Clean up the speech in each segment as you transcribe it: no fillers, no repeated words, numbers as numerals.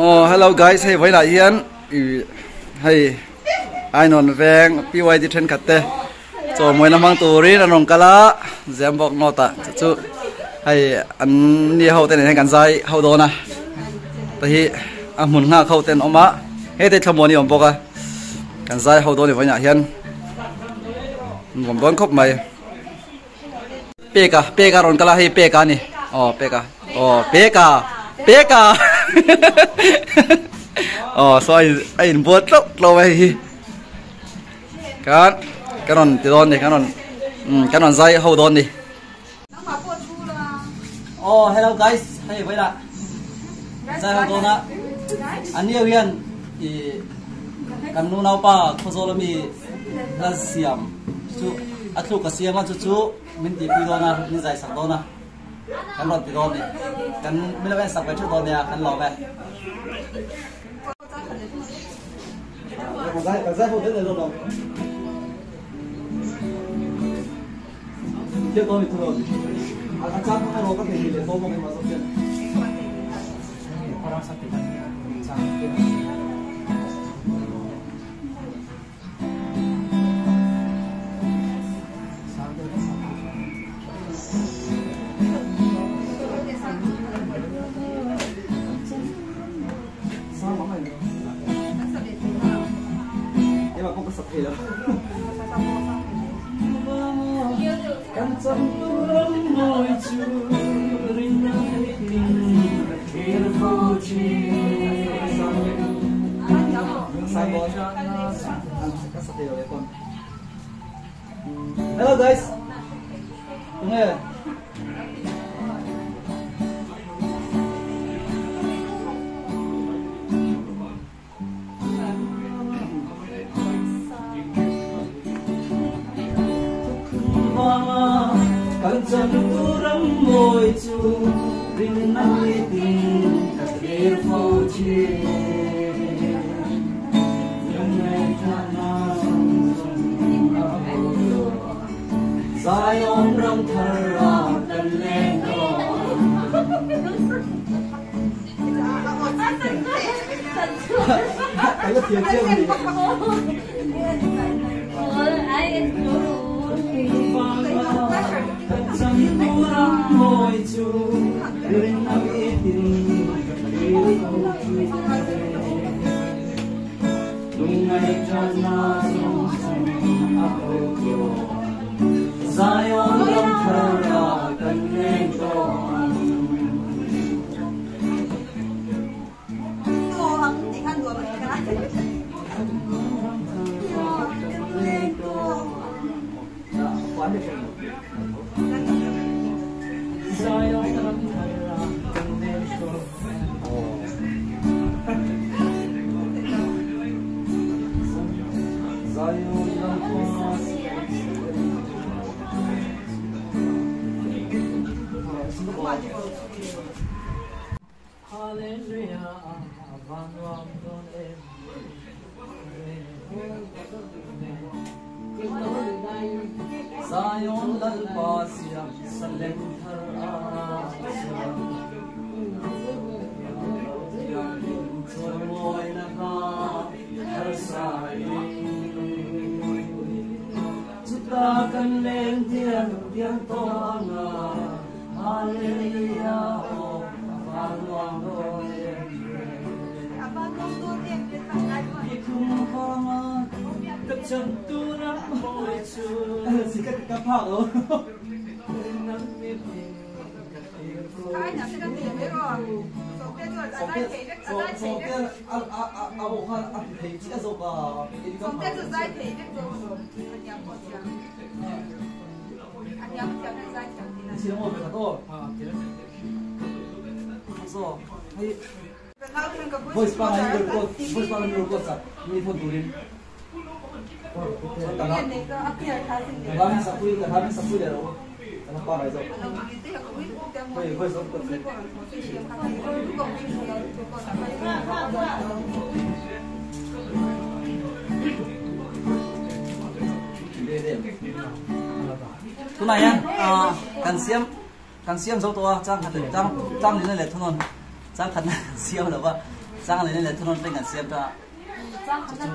Oh hello guys hei vawiinah hian ih hei Ainawn veng PYD thenkhat te chawmawina hmang turin an rawn kal a Zembawk note ah chu chu hei an ni ho te nen hian kan zai ho dawn a te hi a hmun nghak ho te an awm a hete thlamuan hi a awm bawk a kan zai ho dawn a ni vawiinah hian nuam dawn khawp mai. Peka peka rawn kal a hei peka a ni aw peka aw peka peka aw saw a in buat tlauh tlauh a hei hi khan ka rawn ti dawn ni ka rawn umm ka rawn zai ho dawn ni aw hello guys hei vawilah zai ho dawn a an ni ho hian ih kan nu naupa khawzawl ami hla siam chu a thluk a siam a chu chu min tihpui dawn a min zai sak dawn a kan rawn ti dawn a ni kan min lo en sak ve theuh dawn nia kan lawm e. Hello guys. Tunge. Kan chan turam mawi chu rinna mitin ka thlir fo thin. Zion ram thar ah kan leng dawn. Zion ram thar ah kan leng dawn. Zion Lalpa siam Salem thar ah chuan Thianghlim chawimawina hla harsa in Chuta kan leng diam diam tawh anga Hallelujah aw a van nuam dawn em Ni khum vanga ka chan tur a mawi chu Ka phak lo Nang mi tin ka thlir fo Tunah hian kan siam kan siam zo tawh a chang khat chang chang lina leh thunawn chang khatna kan siam lo va. Changlina leh thunawn teng kan siam ta chu chu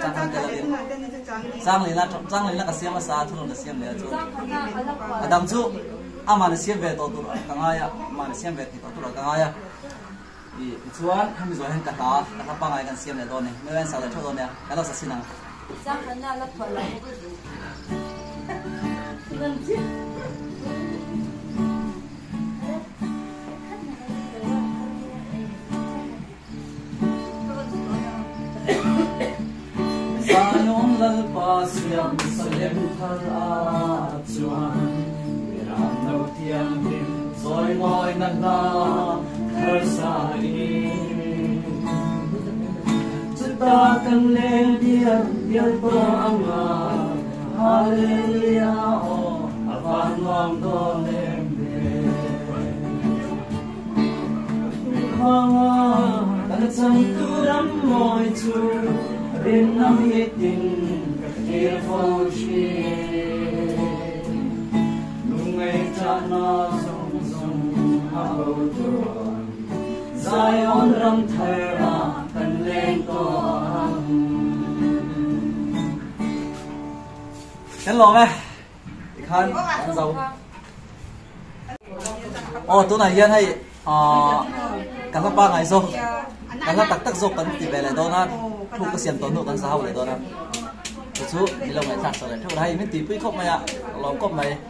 chang khat tel lovin Changlina Changlina ka siam hmasa a thunawn ka siam leh a chu a dang chu amah ni siam ve tawh tur ka ngai a amah ni siam ve thei tawh tur ka ngai a i tichuan hemi zawh hian ka hla ka hla pangai kan siam leh dawn a ni mi en sak leh theuh dawn nia kan lo sa sin ang. Zion Lalpa siam Salem thar ah chuan Miram no thianghlim chawimawina hla thar sa in Chuta kan leng bial bial tawh anga Hallelujah aw a van nuam dawn em ve. Hmanga kan changtu ram mawi chu rinna mitin ka thlir fo thin. Lungngaihṭahna zawng zawng a bo chuan Zion ram tharah kan leng tawh ang. Kan lawm e, tikhan kan zo. Aw tunah hian hei ahh ka hla pangai zawk ka hla tak tak zawk kan ti ve leh dawn a thu ka siam tawh hnu kan sa ho leh dawn a chu chu ni lo ngaihthlak chho leh theuh hei min tihpui khawp mai a ka lawm khawp mai ih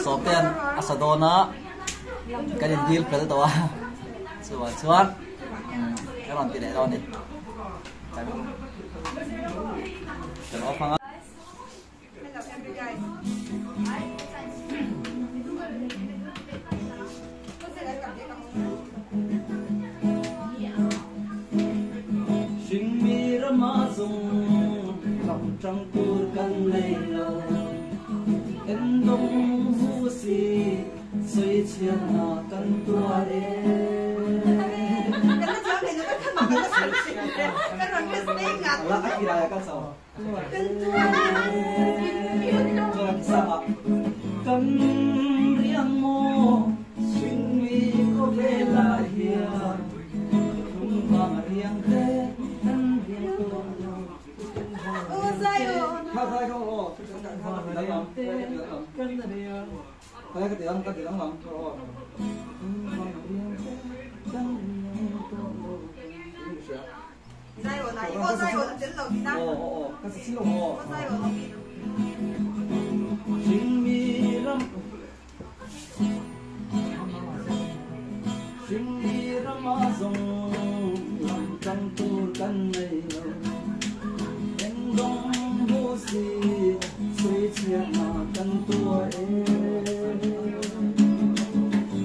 sawmtean a sa dawn a kan in dil fel tawh a chuvang chuan ka rawn ti leh dawn a ni kan off ang a. Hringmi rama zawng ram tang tur kan nei lo, Endawng hu si sawi chhiatna kan tuar e. Kan riang maw hringmi khawvelah hian thung vang riang te kan riang tawh lo. Hringmi rama zawng lam tang tur kan nei lo, Engdawng hmu si sawi chhiatna kan tuar e.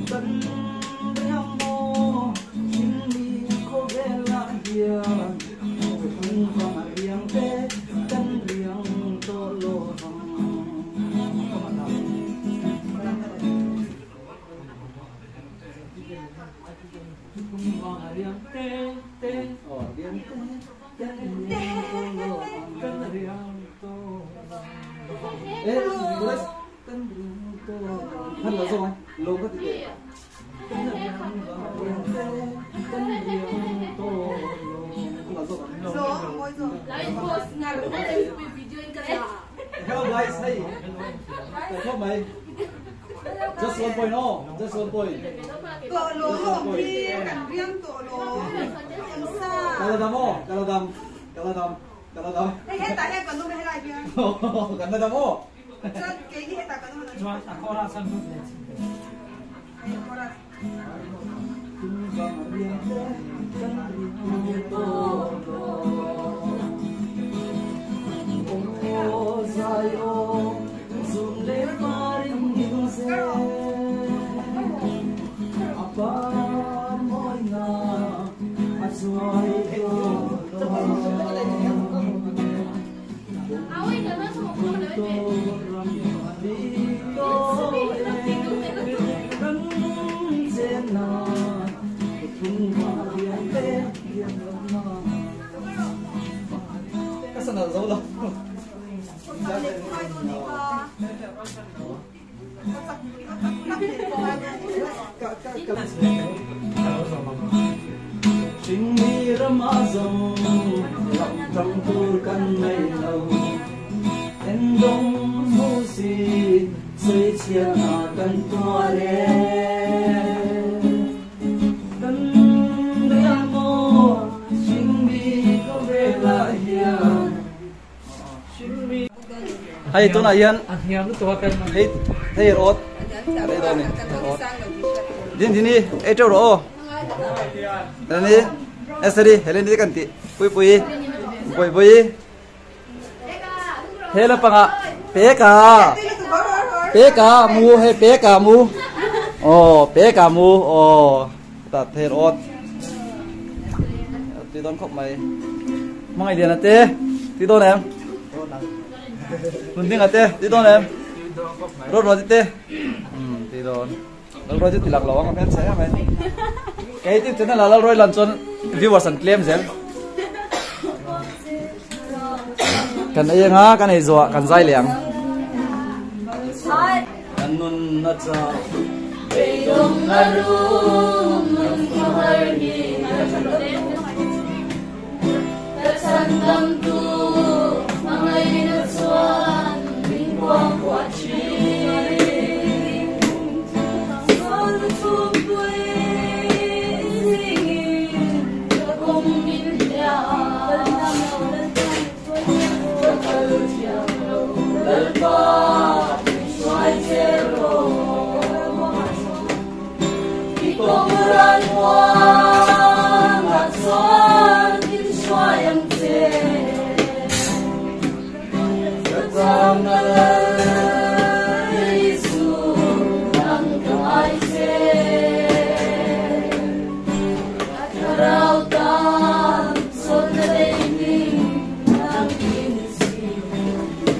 Kan riang maw? Hringmi khawvelah hian thung vang a riang te kan riang tawh lo vang. Thung vang a riang te te riang te kan riang tawh lo vang kan riang tawh lo vang. Kan riang tawh lo vang. Khan lo zawng lo ka ti teh. Hello guys, hey. Hello mate. Just one point, oh. Just one point. Kaladam oh, kaladam, kaladam, kaladam. Kaladam oh. Ka sanal zo lo. Hringmi rama zawng lam tang tur kan nei lo. Endawng hmu si sawichhiatna kan tuar e. Kan ria maw hringmi khawvelah hian hringmi. Hei tunah hian hei hei rawt hei dawn ni rawt din din hi ei teuh rawh aw Heleni Esther-i Heleni te kan tih pui pui bawi bawi he lampangah peka peka mu hei peka mu aw peka mu aw tah thei rawt tui dawn khawp mai hmangaih lian ate tui dawn em hun ding ate tui dawn em rawt rawt te tui dawn Lalruai chu tilak lo ang a hmel chhe em mai. Kei ti channel ah Lalruai lan chuan viewers an tlem zel. Kan ei anga kan ei zuah kan zai leh ang. Kan nun na chau beidawng na rum nun khawhar hi Ka chhandam tu hmangaihna chuan min kuangkuah thin. Sawl chhungpui zingin ka kawng min hliah. Ka kal thiam lo Lalpa min hruai che rawh. I kawng ral muangah chuan min hruai ang che. Ka changna lal Isu nang ka ngai che. Ka thlarau tan chawlhna lei hming nang in si.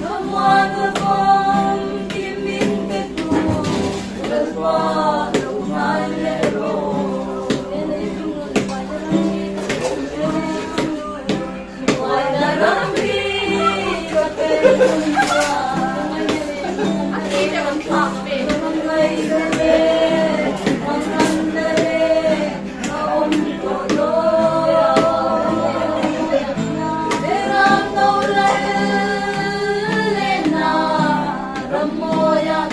Ka muan a vawm kim min pe tu. Lalpa lo hnai leh rawh. Hnuaina ram hi ka pel hun chuan. Hmangaihna leh hmangaihna leh a awm tawh dawn. Ram no lal lehna ram mawiah